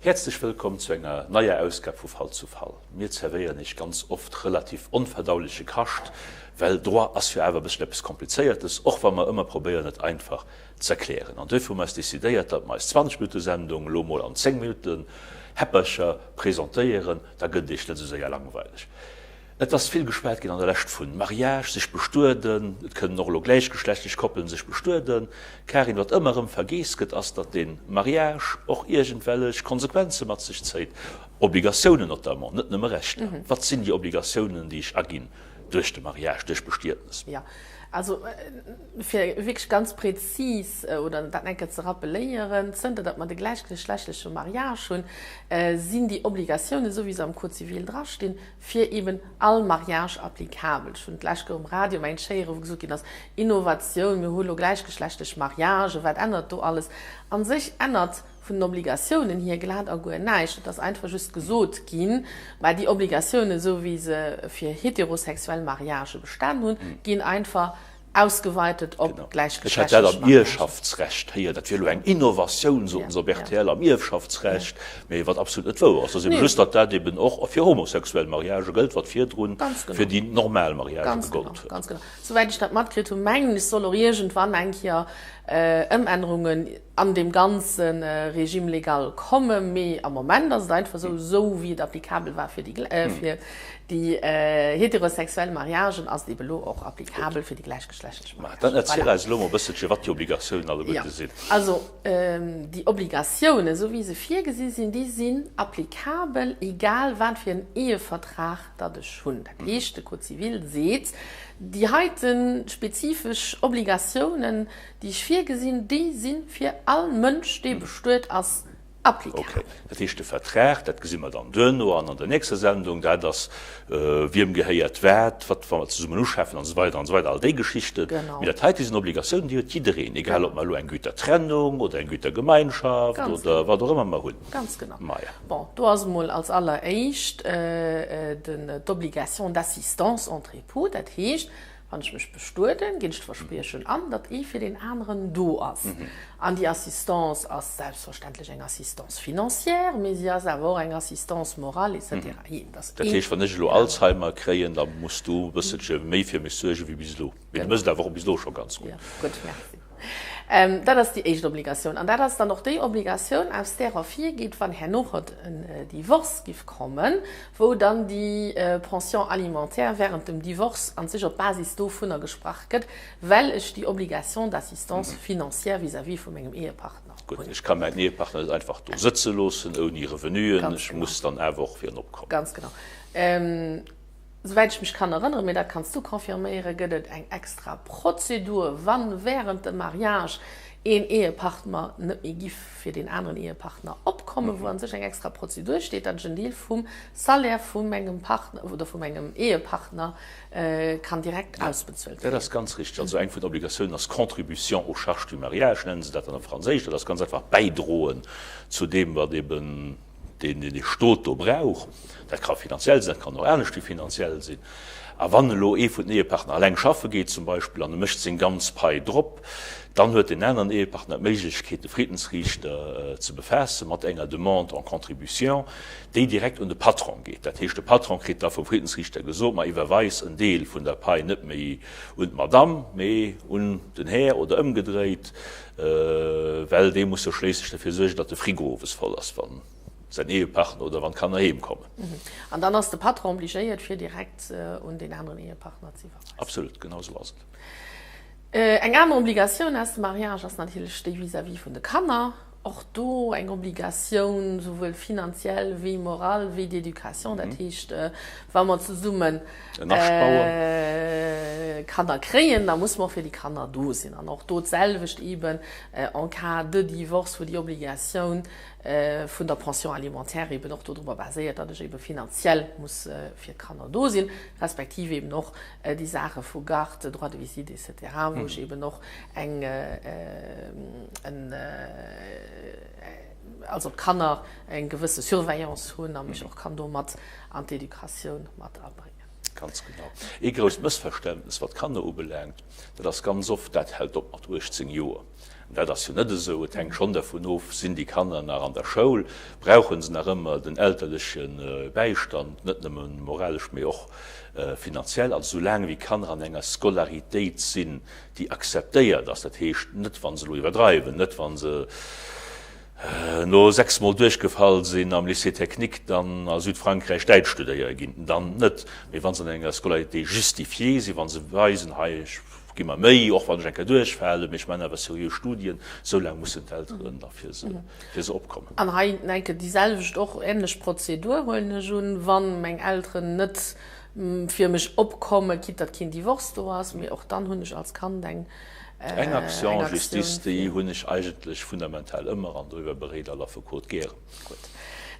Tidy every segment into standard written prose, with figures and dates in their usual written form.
Häerzlech wëllkomm zu enger neier Ausgab vu Fall zu Fall. Mir zerwéieren Iech ganz oft relativ onverdauleche Kascht, well Droit ass jo awer e bësschen eppes Komplizéiertes, och wa mer ëmmer probéieren et einfach z'erklären. An duerfir hu mer eis decidéiert, datt mer eis 20 Minutte Sendung elo mol an 10 Minutten Häppercher presentéieren, da gëtt et Iech net esou séier langweileg. Et ass vill geschwat ginn an der Lescht vun Mariage, sech bestueden, et kënnen och elo gläichgeschlechtlech Koppelen sech bestueden. Karin, wat ëmmer erëm vergeess gëtt, ass, datt dee Mariage och iergendwellech Konsequenze mat sech zéit, Obligatiounen notamment, net nëmme Rechter. Wat sinn déi Obligatiounen, déi ech aginn duerch de Mariage, duerch d'Bestietnes? Jo, also fir wierklech ganz prezis oder dat eng Kéier ze rappeléieren, Zënter datt mer de gläichgeschlechtleche Mariage hunn, sinn déi Obligatiounen, esou wéi se am Code civil drastinn, fir eben all Mariage applicabel. Ech hunn d'lescht Joer um Radio mengt ech héieren, wou gesot ginn ass, Innovatioun, mir hu lo gläichgeschlechtlech Mariagen, wat ännert do alles? A sech ännert vun den Obligatiounen hier glat a guer näischt. Et ass einfach just gesot ginn, mä déi Obligatiounen, esou wéi se fir heterosexuell Mariagë bestan hunn, ginn einfach ausgeweitet op gläichgeschlechtlech Ech hat dat am Ierfschaftsrecht héieren, dat wier elo eng Innovatioun, soten se op rtl, am Ierfschaftsrecht, mee wat absolut net wouer ass. Et ass ebe just, datt dat eben och fir homosexuell Mariagë gëllt, wat virdrun fir déi normal Mariagë gegollt huet. Ganz genau. Souwäit ech dat matkritt hunn, mengen ech, soll och iergendwann eng Kéier Ëmännerungen an deem ganze Régime légal kommen, mee am Moment ass et einfach esou, esou wéi et applicabel war fir déi, déi heterosexuell Mariagen, ass et ebe lo och applicabel fir déi gläichgeschlechtlech Mariagen. Dann erziel eis elo mol e bësselche wat déi Obligatiounen alleguerte sinn. Also déi Obligatiounen, esou wéi se virgesi sinn, déi sinn applicabel, egal wat fir en Ehevertrag datt ech hunn. Dat heescht, de Code civil seet, déi heite spezifesch Obligatiounen, déi ech virgesinn, déi si fir all Mënsch, dee bestuet ass, applicabel. Okay. Dat heescht, de Vertrag, dat gesi mer dann duerno an an der nächster Sendung, dat ass, wiem gehéiert wat, wat wa mer zesummen uschafen an esou weider an esou weider, all déi Geschichten. Genau. Mee dat heite sinn Obligatiounen, déi huet jiddereen, egal ob mer elo eng Gütertrennung oder eng Gütergemeinschaft oder wat och ëmmer mer hunn. Ganz genau. Maja. Bon, do ass emol als alleréischt den, d'Obligation d'assistance entre époux, dat heescht, Wann ech mech bestueden, ginn ech d'Verspriechen an, datt ee fir deen aneren do ass. An déi Assistance ass selbstverständlech eng Assistance financière, mee si ass awer och eng Assistance morale et cetera. Dat heescht, wann ech elo Alzheimer kréien, da muss du e bësselche méi fir mech suergen wéi bis elo. Mee du méchs et awer och bis elo scho ganz gutt. Jo, gutt, merci. Dat ass déi éischt Obligatioun. An dat ass dann och déi Obligatioun, aus där ervirgeet, wann herno en Divorce giff kommen, wou dann déi Pension alimentaire während dem Divorce an sech op Basis dovunner gesprach gëtt, well ech déi Obligation d'assistance financière vis-à-vis vu mengem Ehepartner hunn. Gutt, ech ka mäin Ehepartner net einfach do sëtze loossen ouni Revenuen, ech muss dann awer och fir en opkommen. Ganz genau. Souwäit ech mech kann erënneren, mee dat kanns du confirméieren, gëtt et eng extra Prozedur, wann während dem Mariage een Ehepartner net méi giff fir deen aneren Ehepartner opkommen, wou an sech eng extra Prozedur steet, datt ech en Deel vum Salaire vu mengem Partner oder vu mengem Ehepartner kann direkt ausbezuelt kréien. Dat ass ganz richteg. Also eng vun den Obligatiounen ass Contribution aux charges du mariage, nennen se dat dann op Franséisch. Dat ass ganz einfach bäidroen zu deem, wat eben deen, deen dee Stot do brauch. Dat ka finanziell sinn, dat kann och anescht wéi finanziell sinn. A wann elo ee vun den Ehepartner eleng schaffe geet zum Beispill an e mécht seng ganz Pai drop, dann huet deen aneren Ehepartner d'Méiglechkeet, de Friddensriichter ze befaasse mat enger Demande en contribution, déi direkt un de Patron geet. Dat heescht, de Patron kritt da vum Friddensriichter gesot, Ma iwwerweis en Deel vun der Pai net méi un d'Madamm, mee un den Här oder ëmgedréit, well dee muss jo schléisslech derfir suergen, datt de Frigo owes voll ass, wa säin Ehepartner oder wann d'Kanner heem kommen. An dann ass de Patron obligéiert, fir direkt un deen aneren Ehepartner ze iwwerweisen. Absolut, genau esou ass et. Eng aner Obligatioun aus dem Mariage ass natierlech déi vis-à-vis vun de Kanner. Och do eng Obligatioun, souwuel finanziell wéi moral wéi d'éducation. Dat heescht, wa mer zesummen Kanner kréien, da musse mer och fir déi Kanner do sinn. An och do d'selwecht eeben en cas de divorce, wou déi Obligatioun vun der Pension alimentaire eeben och dodrobber baséiert, datt ech eebe finanziell muss fir d'Kanner do sinn, respektiv eeben och déi Saache vu Garde, Droit de visite et cetera, wou ech eeben och eng, en, also d'Kanner eng gewësse Surveillance hunn a mech och kann do mat an d'Educatioun mat abréngen. Ganz genau. Ee grousst Mëssverständnes, wat d'Kanner ubelaangt, dat ass ganz oft, dat hält op mat 18 Joer. Dat ass jo net esou. Et hänkt schonn dervun of, Sinn déi Kanner nach an der Schoul? Brauche se nach ëmmer den elterleche Bäistand, net nëmme moralesch, mee och finanziell? Also soulaang wéi Kanner an enger Scolaritéit sinn, déi akzeptéiert ass, dat heescht net, wa se elo iwwerdreiwen, net wa se no 6 mol duerchgefall sinn am Lycée technique, dann a Südfrankräich Däitsch studéiere ginn, dann net, mee wa se an enger Scolarité justifiée sinn, wa se weisen, hei ech gi mer Méi, och wann ech eng Kéier duerchfalen, mee ech maachen awer seriö Studien, esou laang mussen d'Elteren da fir se, fir se opkommen. An hei enke déi selwecht, och änlech Prozedur, huelen ech un, wann meng Elteren net fir mech opkommen, quitte datt keen Divorce do ass, mee och dann hunn ech als Kand eng Eng Action en justice, déi hunn ech eigentlech fundamental ëmmer an doriwwer beréit all Affekot gären. Gutt.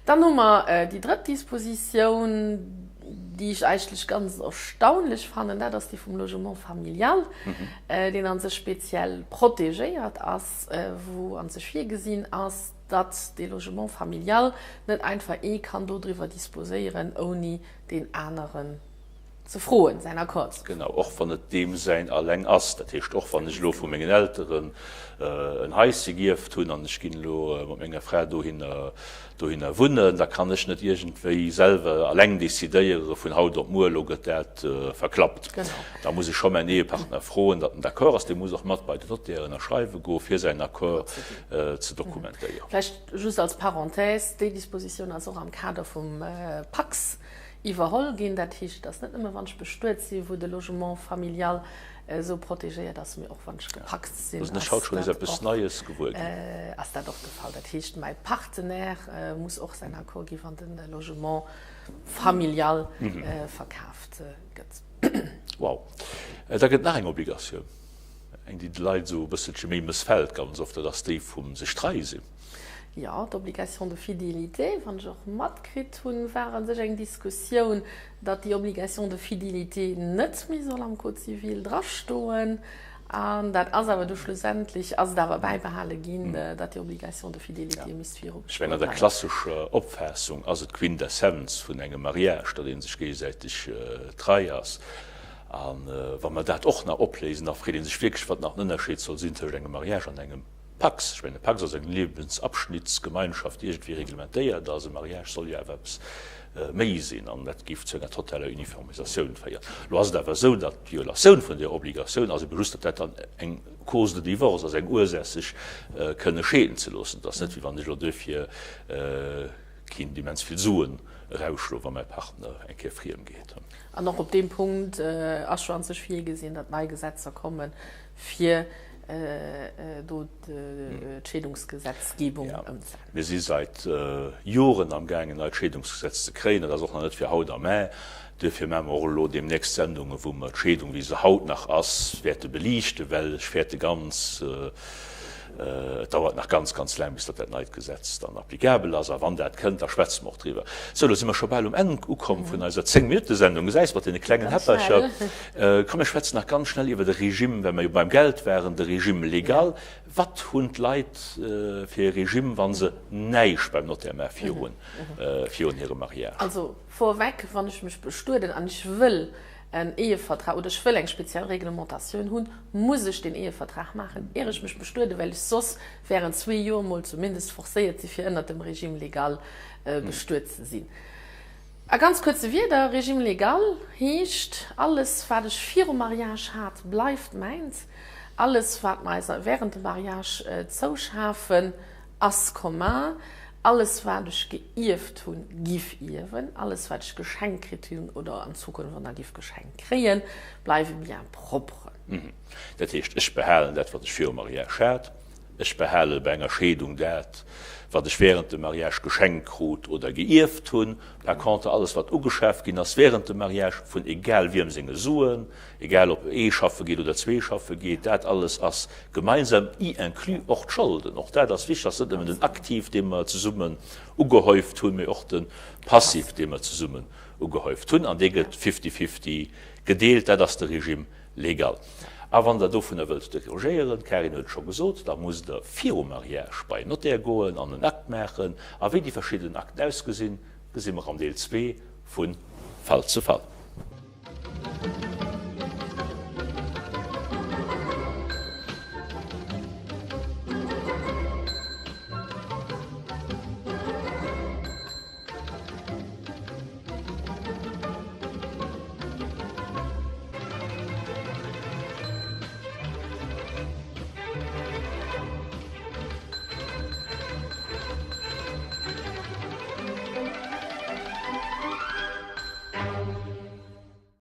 Dann hu mer déi drëtt Dispositioun, déi ech eigentlech ganz erstaunlech fannen, dat ass déi vum Logement familial, deen a sech speziell protegéiert ass, wou a sech virgesinn ass, datt dee Logement familial net einfach ee kann dodriwwer disposéieren, ouni deen aneren ze froen, säin Accord ze froen. Genau, och wann et deem säin alleng ass. Dat heescht, och wann ech elo vu mengen Elteren en Haische gierft hunn an ech ginn elo mat menger Fra dohinner, dohinner wunnen, da kann ech net iergendwéi selwer alleng decidéiere vun haut op muer, elo gëtt dat verklappt. Da muss ech scho mäin Ehepartner froen, datt en d'accord ass. Dee muss och mat bei den Notaire ënnerschreiwe goe fir säin Accord ze dokumentéieren. Vläicht just als Parenthèse, Déi Dispositioun ass och am Kader vum Pacs iwwerholl ginn. Dat heescht, et ass net nëmme wann ech bestuet sinn, wou de Logement familial esou protegéiert ass, mee och wann ech gepacst sinn, ass dat och de Fall. Dat heescht, mäi Partenaire muss och säin Accord ginn, wann de Logement familial verkaaft gëtt. Wow. Da gëtt nach eng Obligatioun, eng, déi de Leit esou e bësselche méi mëssfält ganz oft, dat ass déi vum sech trei sinn. Jo, d'Obligation de fidélité, wann ech och matkritt hunn, war a sech eng Diskussioun, datt déi Obligation de fidélité net méi soll am Code civil drastoen. An dat ass awer du schlussendlech ass et awer bäibehale ginn, datt déi Obligation de fidélité misst viru Ech mengen, an der klassescher Opfaassung ass et d'Quintessenz vun engem Mariage, datt ee sech géigesäiteg trei ass. A wa mer dat och nach opléisen, da freet ee sech wierklech, wat nach den Ënnerscheed soll sinn tëscht engem Mariage an engem Pacs, ech mengen e Pacs ass eng Liewensabschnittsgemeinschaft, déi iergendwéi reglementéiert ass. E Mariage soll jo awer eppes méi sinn an dat géif zu enger totaler Uniformisatioun féieren. Elo ass et awer esou, datt d'Violatioun vun där Obligatioun ass ebe just, datt dat dann eng Cause de divorce ass, eng Ursaach sech kënne scheeden ze loossen. Et ass net wéi wann ech elo duerfir kéint immens vill Suen erausschloen, wa mäi Partner eng Kéier friem geet. An och op deem Punkt ass scho an sech virgesinn, datt nei Gesetzer kommen, fir do d'Scheedungsgesetzgebung ëmzeänneren. Mir si seit Joren am gaangen neit Scheedungsgesetz ze kréien. Dat ass och nach net fir haut a mä. Duerfir maache mer och elo deemnächst Sendungen, wou mer d'Scheedung, wéi se haut nach ass, wäerte beliichten, well ech fäerte ganz, et dauert nach ganz, ganz laang, bis datt dat neit Gesetz dann applicabel ass. A wann dat kënnt, da schwätze mer och driwwer. Sou, elo si mer scho bal um Enn ukomm vun eiser Zéng-Minutte-Sendung. Gesäis, mat deene klengen Häppercher. Komm mir schwätzen nach ganz schnell iwwer de Régime, well mer jo beim Geld waren, de Régime légal. Wat hunn d'Leit fir e Régime, wa se näischt beim Notaire maache virun, virun hirem Mariage? Also vorweg, wann ech mech bestueden an ech wëll en Ehevertrag oder ech wëll eng speziell Reglementatioun hunn, muss ech deen Ehevertrag maachen, ier ech mech bestueden, well ech soss während zwee Joer mol zumindest forcéiert si fir ënnert dem Régime légal bestuet ze sinn. A ganz kuerze Wierder, Régime légal heescht, alles wat ech virum Mariage hat, bleift mäins, alles wat mer eis während dem Mariage zouschafen, ass commun, alles wat ech geierft hunn, giff ierwen, alles wat ech geschenkt kritt hunn oder an Zukunft nach giff geschenkt kréien, bleiwe Biens propres. Dat heescht, ech behalen dat wat ech virum Mariage hat, Ech behale bei enger Scheedung dat, wat ech während dem Mariage geschenkt krut oder geierft hunn. Par contre, alles wat ugeschaaft ginn ass während dem Mariage, vun egal wiem senge Suen, egal ob ee schaffe geet oder zwee schaffe geet, dat alles ass gemeinsam, y inclus och d'Scholden. Och dat ass wichteg, ass net nëmmen den Aktiv, dee mer zesummen ugehäuft hunn, mee och de Passif, dee mer zesummen ugehäuft hunn, an dee gëtt fifty-fifty gedeelt. Dat ass de Régime Legal. A wann Der dovunner wëllt derogéieren, d'Karin huet et scho gesot, da musst Der virum Mariage bei en Notaire goen an en Akt maachen. A wéi déi verschidden Akten ausgesinn, gesi mer am Deel zwee vu Fall zu Fall.